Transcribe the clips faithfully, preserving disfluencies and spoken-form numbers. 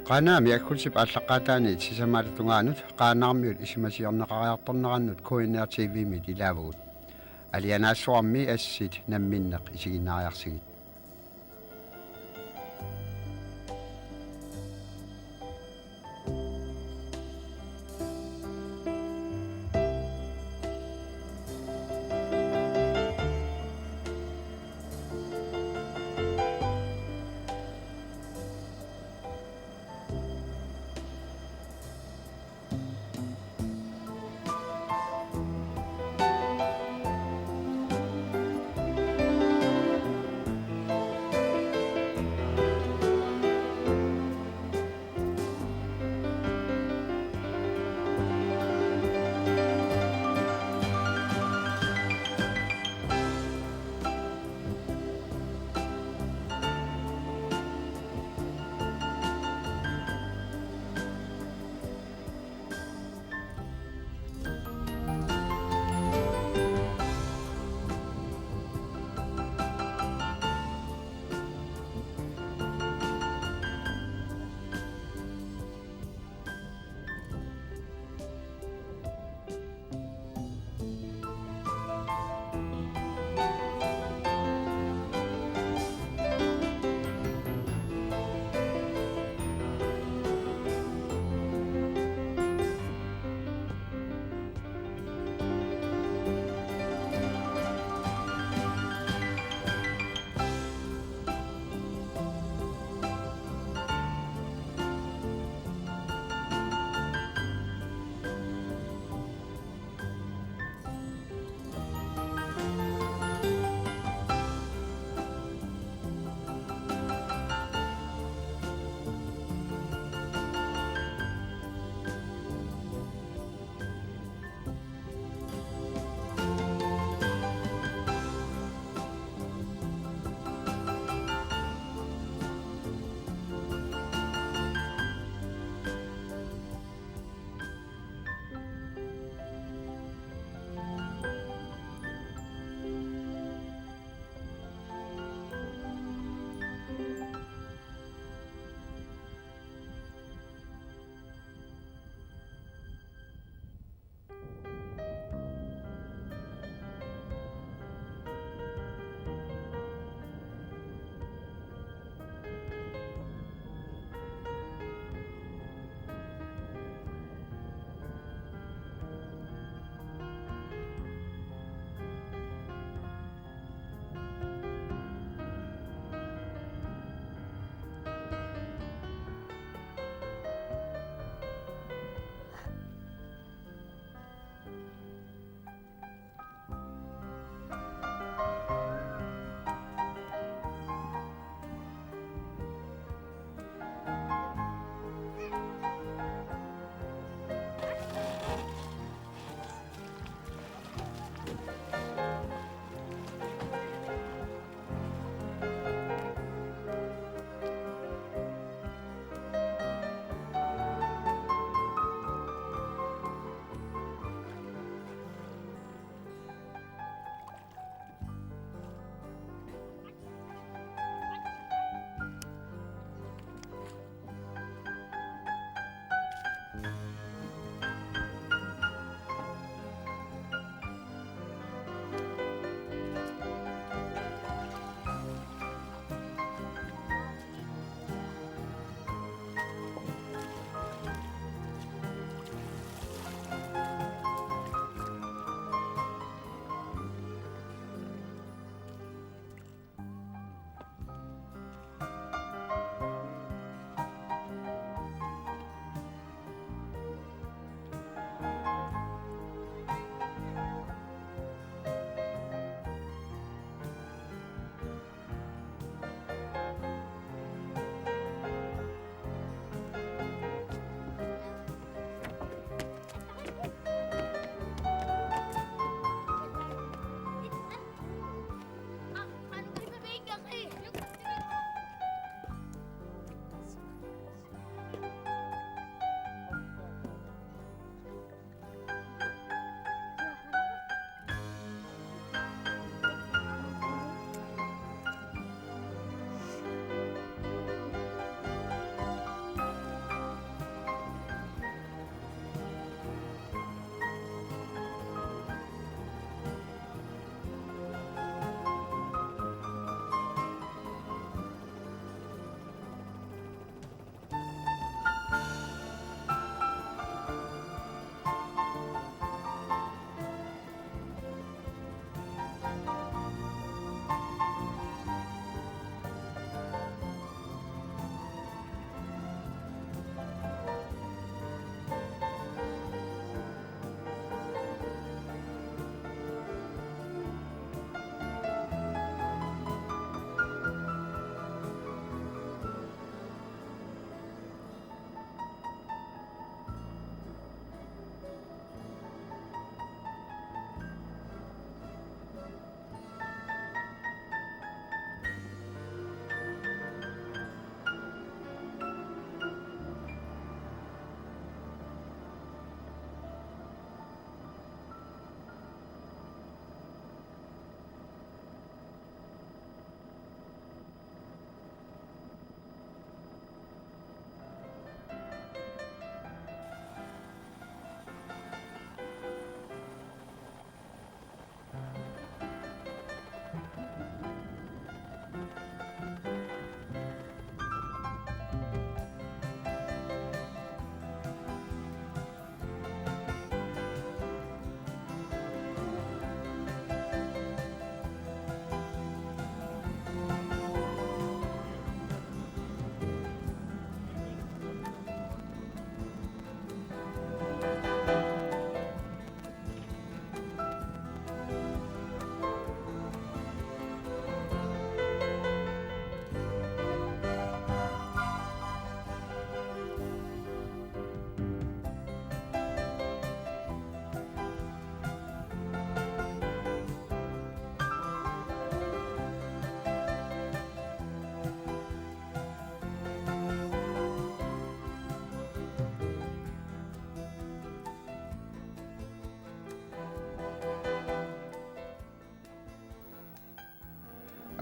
Qaanaami Aggulsip aallaqqaataaniit sisamaata tungaanut Qaanaarmiut isumasiorneqariartornerannut K N R T V-mit ilaavagut. Alianaassuarmi assit namminneq isiginnaariarsigit.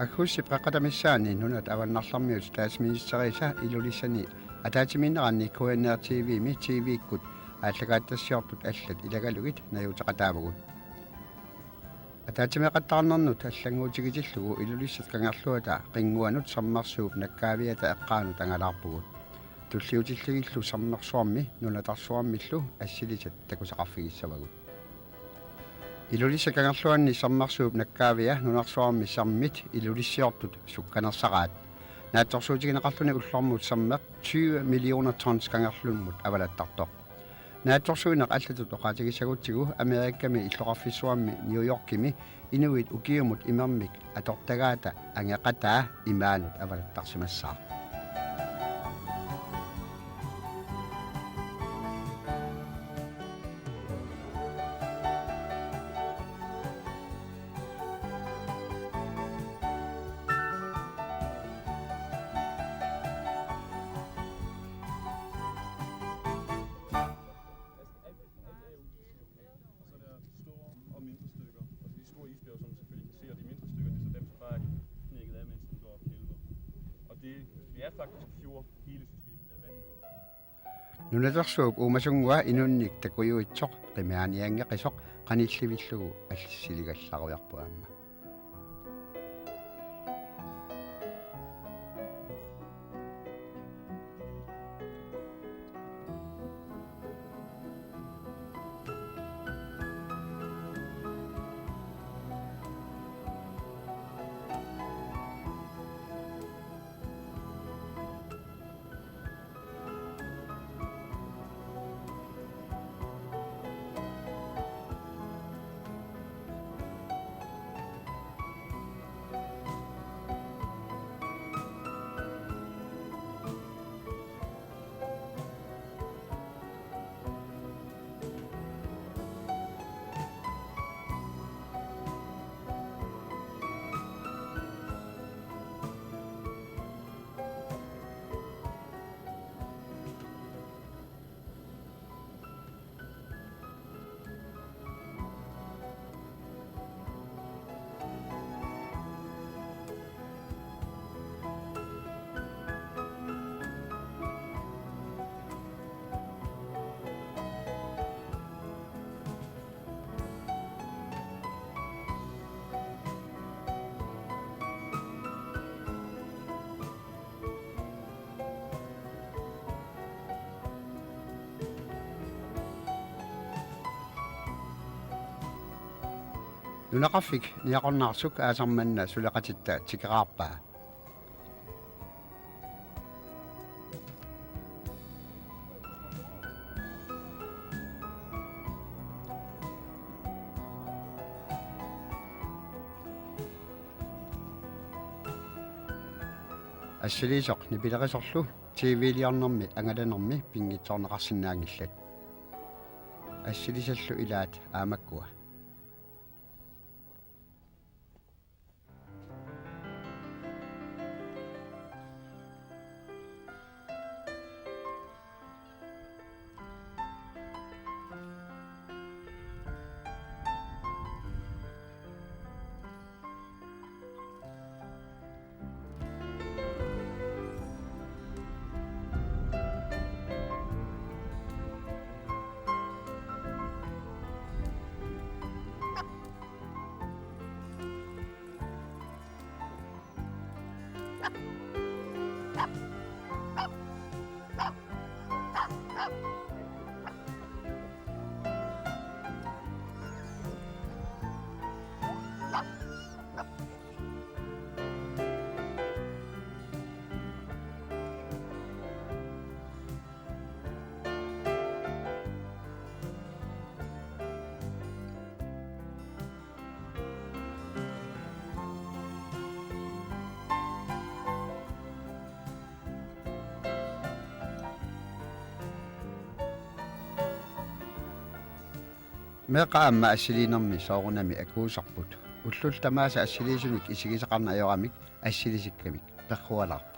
Aggusti qeqqata missaani nunat avannarlermiut statsministeriisa Ilulissani ataatsimiinneranni K N R T V-mi T V-kkut aallakaatitassiortut allat ilagalugit najuuteqataavugut. Ataatsimeeqattaarnernut allannguutigitillugu Ilulissat Kangerluata Qinnguanut Sammarsuup nakkaaviata eqqaanut angalaarpugut. Tulliutillugillu Sammarsuarmi nunatarsuarmillu assilisat takusaqarfigissavagut. Ilulissat Kangerluanni Sammarsuup nakkaavia nunarsuarmi sammit ilulissiortut sukkanersaraat. Naatsorsuutigineqarluni ullormut sammeq tyve millioner tons Kangerlummut avalattartoq. Naatsorsuineq allatut oqaatigissagutsigu Amerikami illoqarfissuarmi New Yorkimi inuit ukiumut imermik atortagaata angeqataa imaanut avalattarsimassaaq. Og så er der store og mindre stykker. Og så de store isbjerge, som man selvfølgelig kan se, og de mindre stykker, det er så dem, som bare er knækket af, mens den går og kælver. Og det, det er faktisk fjord, hele systemet, det er vandløb. Nunatarsuup uumasunnguaq inunnik takujuitsoq qimaanianngeqisoq qanillivillugu assiligallarujarpoq aamma. Nunaqarfik Niaqornaarsuk aasaq manna suleqatitta tikeraarpaa. Assiliisoq nipilerisorlu T V-liornermi angalanermi pinngitsoorneqarsinnaanngillat. Assilisallu ilaat aamakkua. Meeqqat aamma assiliinermi soorunami akuusarput. Ullut tamaasa assiliisunik isigisaqarneq ajoramik assilisikkamik perrualaarpoq.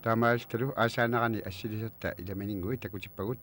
Taamaalillutalu aasaanerani assilisatta ilamaninnguit takutippagut.